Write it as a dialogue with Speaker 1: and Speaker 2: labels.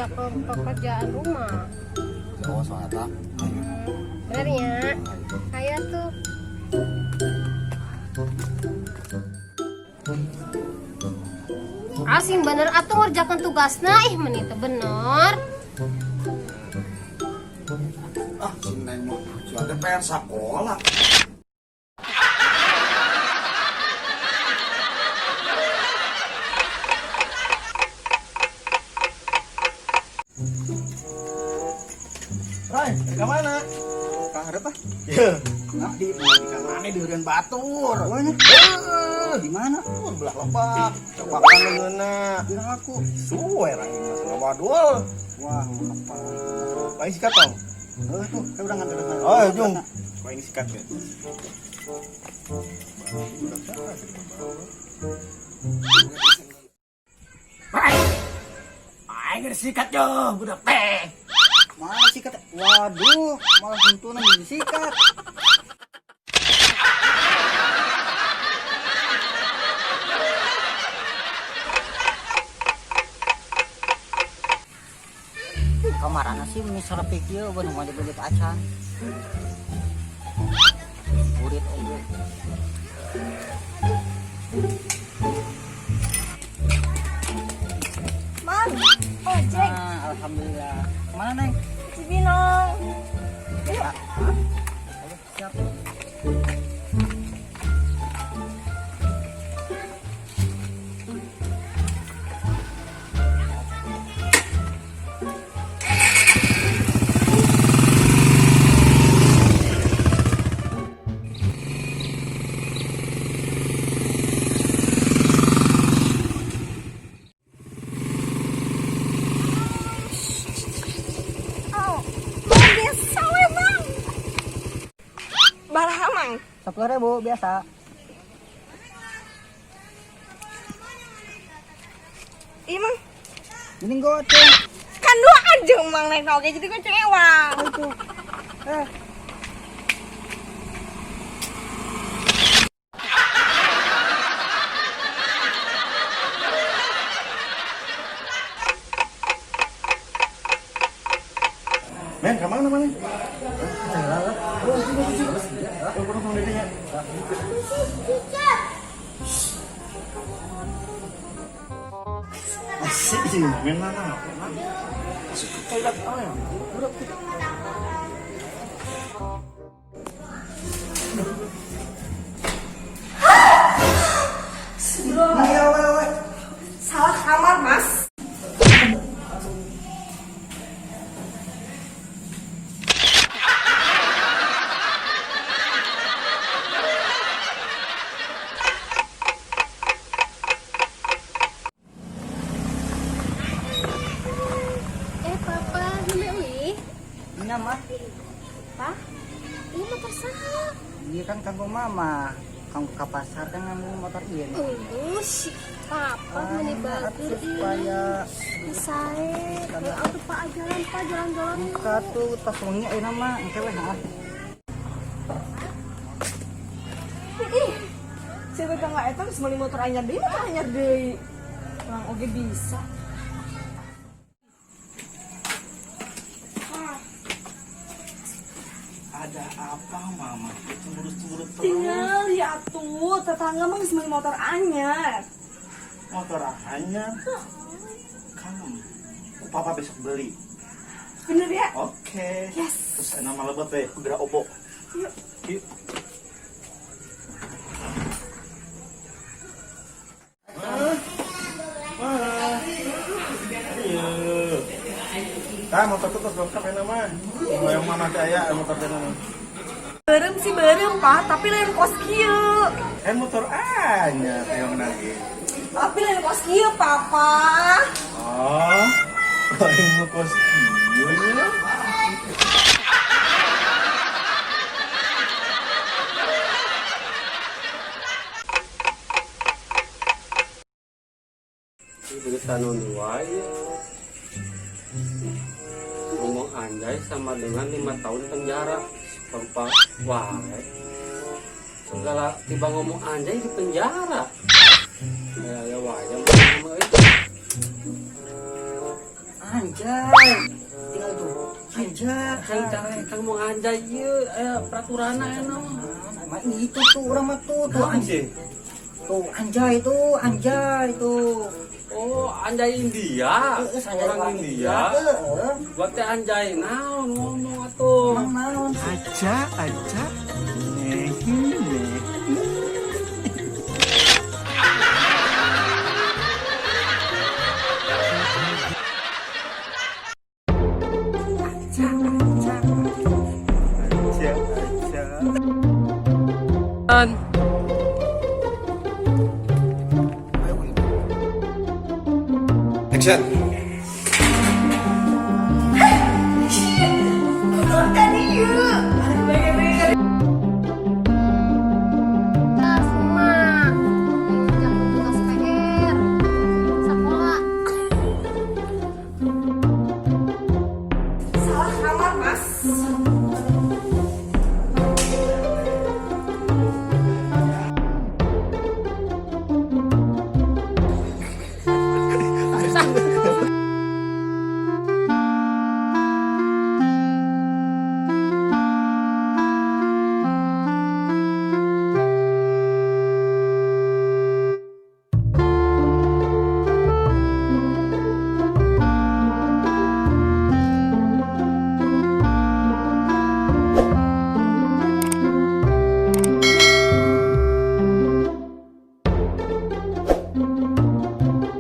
Speaker 1: ngerjakan pekerjaan rumah.
Speaker 2: Oh, soalnya tak.
Speaker 1: Bener ya? Kayak tuh. Asing bener atuh ngerjakan tugasna ih meni teu bener.
Speaker 2: Ah, si Neng mah si ada PR sekolah.
Speaker 3: Rai, ke mana?
Speaker 4: Kaharep ah.
Speaker 3: Ya, nah di mana di heureun batur.
Speaker 4: Mana?
Speaker 3: Heuh,
Speaker 4: Di mana?
Speaker 3: Tur belah lebak. Cobakan leungeunna.
Speaker 4: Bilang aku.
Speaker 3: Suwe rai mah wadul.
Speaker 4: Wah, kapal.
Speaker 3: Lain sikat tong.
Speaker 4: Heuh tuh, saya udah nganter.
Speaker 3: Oh, jung. Lain sikat ya. Rai. Aing disikat yo, budak teh.
Speaker 4: Mana sikat? Waduh, malah tuntunan disikat. Kamarana sih misal pikir bener mau dibeli acan. Burit oge.
Speaker 5: Mang, ojek,
Speaker 4: Nah, alhamdulillah. Mana Neng?
Speaker 5: Cibinong.
Speaker 4: Ayo, siap.
Speaker 5: Oh, mang biasa we, Mang. Baraha, Mang.
Speaker 4: 10.000 biasa.
Speaker 5: Ih, Mang.
Speaker 4: Ini goceng.
Speaker 5: Kan dua aja Mang naik oke jadi goceng ewang.
Speaker 4: Itu. Eh,
Speaker 3: Men, ke mana mana? Oh, sini sini. Oh, kurang sama ya. Asik sih, men mana? Masuk ke toilet apa ya? Udah.
Speaker 4: iya we we.
Speaker 5: Salah kamar, Mas.
Speaker 1: Eh papa, nembe uih.
Speaker 4: Ini mah.
Speaker 1: Pa, ini motor saha?
Speaker 4: Iya kan kanggo mama. Kanggo ka pasar kan ngambil motor ieu nih.
Speaker 1: Si papa meni bager ih.
Speaker 4: Supaya
Speaker 1: Sae, atuh pak jalan pak jalan-jalan.
Speaker 4: Buka tuh tas wengi ayeuna mah engke we ha.
Speaker 5: Ih, si tetangga eta geus meuli motor anyar deui, motor anyar deui. Mang oge bisa. Ah,
Speaker 3: Ada apa mama? Cemburu-cemburu terus.
Speaker 5: tinggal ya tuh, tetangga mah geus meuli motor anyar.
Speaker 3: Motor anyar. Kamu, papa besok beli.
Speaker 5: Bener ya?
Speaker 3: Oke.
Speaker 5: Yes.
Speaker 3: Terus nama lebet deh, gerak opo.
Speaker 5: Yuk.
Speaker 3: Yuk. Iya. Tah motor tuh terus lengkap ya nama. Mau yang mama teh aya motor teh nama.
Speaker 5: Beureum sih beureum, Pak, tapi lain kos kieu.
Speaker 3: Eh motor anyar yang lagi.
Speaker 5: Tapi lain kos kieu, Papa.
Speaker 3: Oh, lain mau kos kieu nya.
Speaker 6: Berita nu wae ngomong anjay sama dengan 5 tahun penjara rupa wae segala tiba ngomong anjay di penjara ya ya wae.
Speaker 4: Anjay. Tinggal tuh. Anjay.
Speaker 6: Kang cara kang mau anjay ieu aya peraturanna aya mah.
Speaker 4: Emang itu tuh orang mah tuh tuh anjay. Tuh anjay tuh, anjay tuh.
Speaker 6: Oh, anjay India.
Speaker 4: Heeh, anjay
Speaker 6: Orang India.
Speaker 4: Heeh.
Speaker 6: Gua teh anjay naon ngomong atuh.
Speaker 4: Emang naon sih?
Speaker 3: Aja aja. Nih, nih. Aja aja. Aja aja.
Speaker 6: An.
Speaker 2: Action.